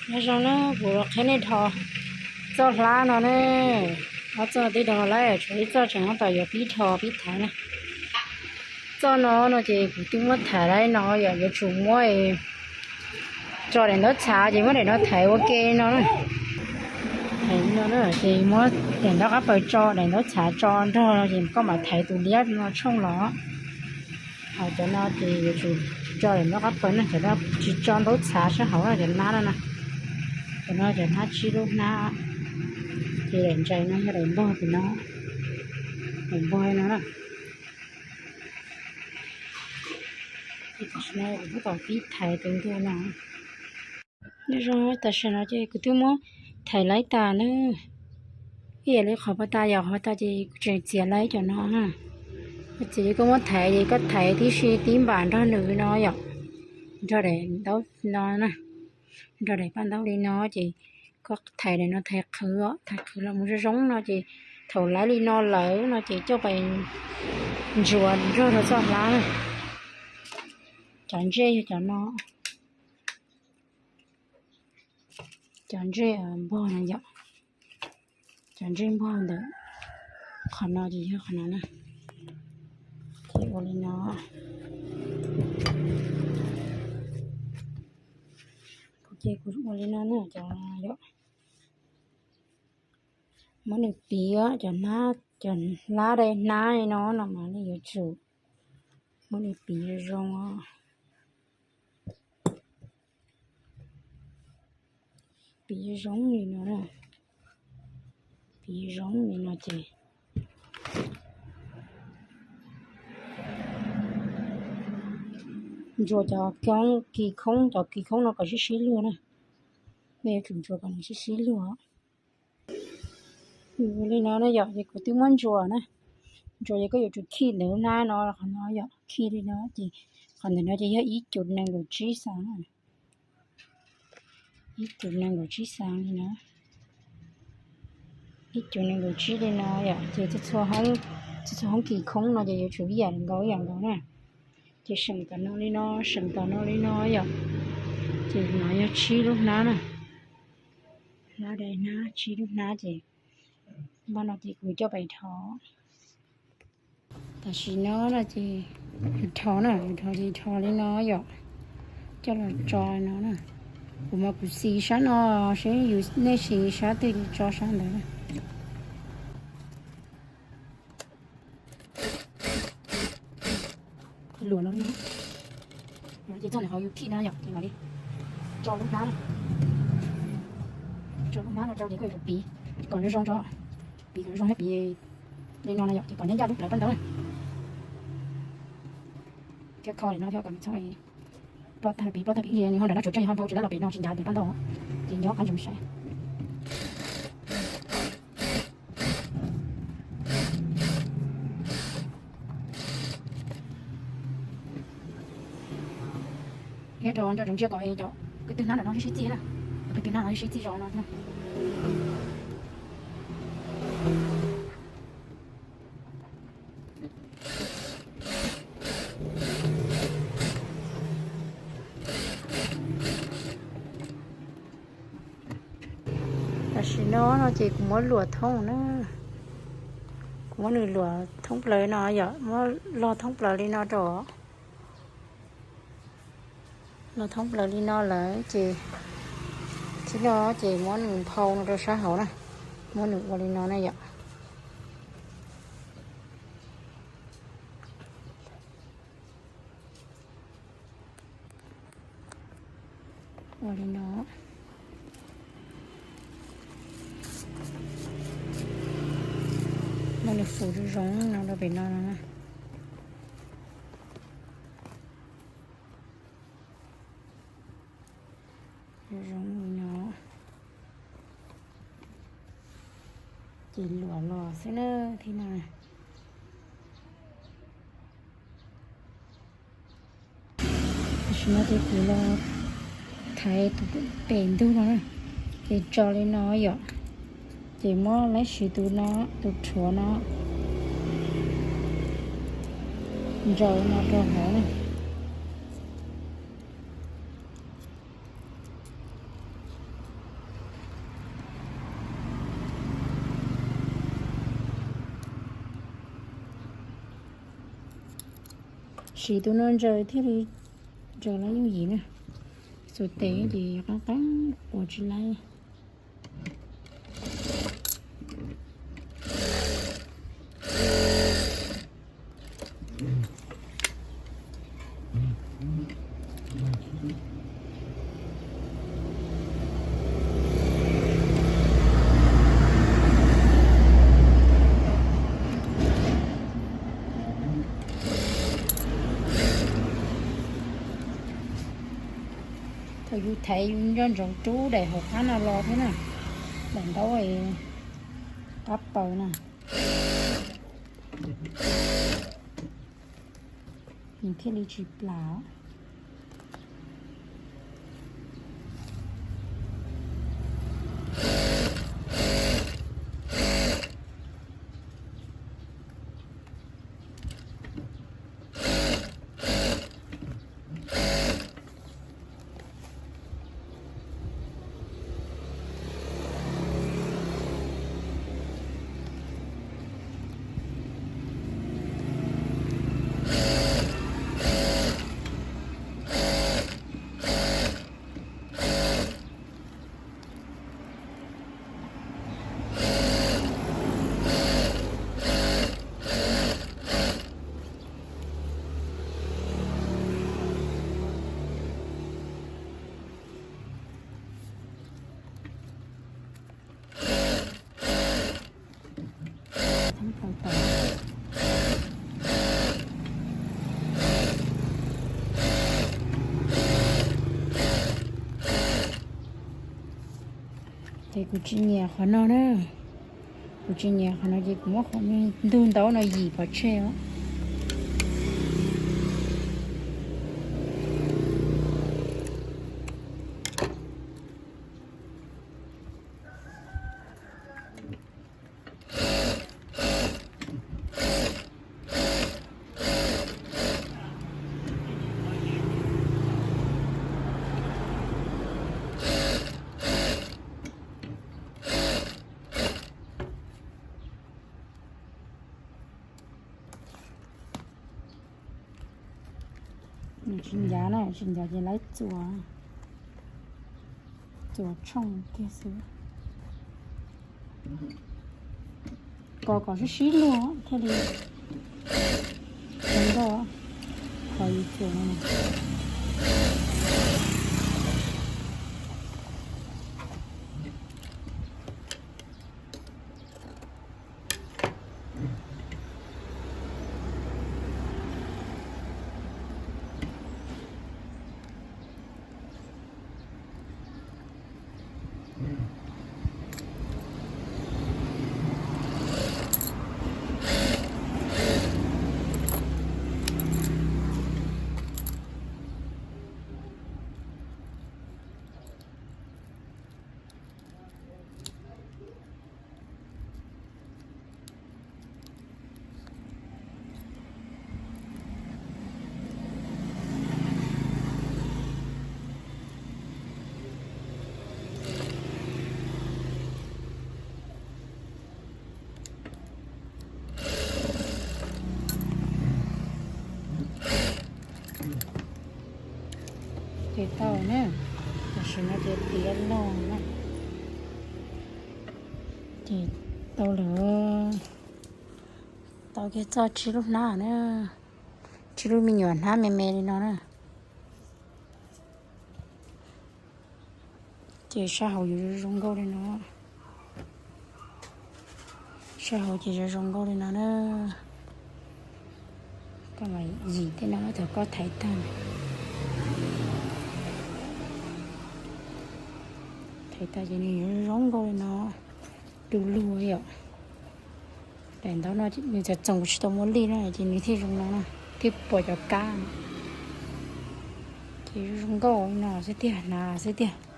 Nyob zoo na, kuv los qhia nej dhos txoj hlab no ne. Ob txoj twb dhos lawm, tshuav ib txoj tseem tab tom yuav pib dhos pib thaiv na. Txoj no no ces kuv twb muab thaiv lawm no yom, yuav tsum muab tso daim ntaub txhav ces muab daim no thaiv ua ke no na. Thaiv no na ces muab daim ntaub qab paws tso, daim ntaub txhav tso nrog no ces koj mam thaiv tus liab no tshooj los. Ho cov no ces yuav tsum tso daim ntaub qab paws na, cov no tsis tso ntaub txhav sab hauv na, cov hnab no na. Cov no cov hnab tsib lub hnab, ces daim ntsais no yog daim npog tim no, daim npog no na. Tam sim no kuv tab tom pib thaiv tus ntug no. Nyob zoo, tam sim no ces kuv twb muab thaiv laib tas na. Ib yam li qhov pas tas yom, qhov pas tas ces kuv tseem txiav laib cov no na. Txiav ces koj muab thaiv ces koj thaiv tib si tib npam nrog nws no yom, nrog daim ntaub no na, nrog daim paj ntaub li no ces koj thaiv daim no thaiv qhwv os, thaiv qhwv los mus zoo zoo no ces thaum laib li no lawm no ces coj pais ntsuas nrog rau txoj hlab na. Cov ntsej yog cov no, cov ntsej npog na yom, cov ntsej npog ntawm qhov no ces yog qhov no na. Ces ua li no, kuv ces kuv ua li no na cov yom. Muab nws piv cov hnab, cov hlab dai hnab li no no mas nej yuav tsum muab nws piv zoo zoo os. Piv zoo zoo li no na, piv zoo zoo li no ces ntsuas cov kis khoob, cov kis khoob no kom sib sib luag na. Nej yuav tsum ntsuas kom nws sib sib luag. Li no na yom, ces kuv twb muab ntsuas na. Ntsuas ces koj yuav tsum khij ntawm lub hnab no, qhov no yom, khij li no ces qhov ntawm no ces yog ib cum nees nkaum tsib xees na. Ib cum nees nkaum tsib xees li no. Ib cum nees nkaum tsib li no yom, ces txhua txhua hoob kis khoob no ces yuav tsum ib yam nkaus ib yam nkaus na. Ces seem tom no li no, seem tom no li no yom. Ces no yog tsib lub hnab na. Hlab dai hnab, tsib lub hnab ces npaj no ces kuv coj pais dhos. Tam sim no no ces kuv dhos na, kuv dhos ces dhos li no yom. Coj los tso no na. Kuv mas kuv xis sab no, seb yus nej xis sab twg ces tso sab ntawd na. Luam no li no. Ces txog ntawm qhov yus khij na yom, ces mam li tso lub hnab, tso lub hnab no rau ces koj yuav tsum piv kom zoo zoo tso, piv kom zoo zoo thiab piv li no na yom, ces kom nyob ncaj lub plawv paj ntaub na. Thiab kho li no thiab kom nws txhob ploj tag, piv ploj tag piv nws ho nram no tsuas tsawg ho npau tsis lab los pem no tsis ncav pem paj ntaub, ces nco qab ntsoov saib. Nyob rau nco ntsoov ntsia kom cov kwv tw hnab ntawm no sib sib txig na, kwv tw hnab no sib sib txig zog no. Tam sim no no ces kuv muab luam thoob na, kuv muab nws luam thoob plaws no yom, muab log thoob plaws li no rau, log thoob plaws li no lawm ces thib no ces muab nws nphau no rau sab hauv na, muab nws ua li no na yom. Ua li no, muab nws fus zoo zoo no rau pem no no na. Zoo li no. Ces luam los xwb na, thib no. Tam sim no ces kuv los thaiv tus pem ntug no na, ces tso li no yom, ces muab lab siv tus no, tus rhuav no ntsaws no rau hauv na. Siv tus no ntsaws thiaj li ntsaws lawv yooj yim na. Xuas tes ces qeeb qeeb quas tsis laib. Thaum yus thaiv yus nco ntsoov rub daim hauv qab no los thiab na, daim ntaub qab paws na, nws thiaj li tsis plam. Ces kuv tsis nyiam qhov no na. Kuv tsis nyiam qhov no ces kuv muab qhov ntug ntaub no yim pov tseg os. Tsis ncav na, tsis ncav ces laib txuas, txuas tshooj kiag xwb. Kos kom sib sib luag thiaj li zoo nkauj. Qhov yus txuas no. Ces tau na, tam sim no ces tiav loj na. Ces tau lawm, tau kiag txoj tsib lub hnab na, tsib lub me nyuam hnab me me li no na. Ces sab hauv yuav zoo nkauj li no. Sab hauv ces zoo zoo nkauj li no na. Koj mam yim tej no thaum koj thaiv tag. Thaiv tag ces nws yuav zoo nkauj li no. Du lug yom. Daim ntaub no nws txawm txoom tsis tau muaj lij na ces nws thiaj zoo no na, thiaj pom cov kab. Ces zoo nkauj li no xwb tiag, hnav xwb tiag.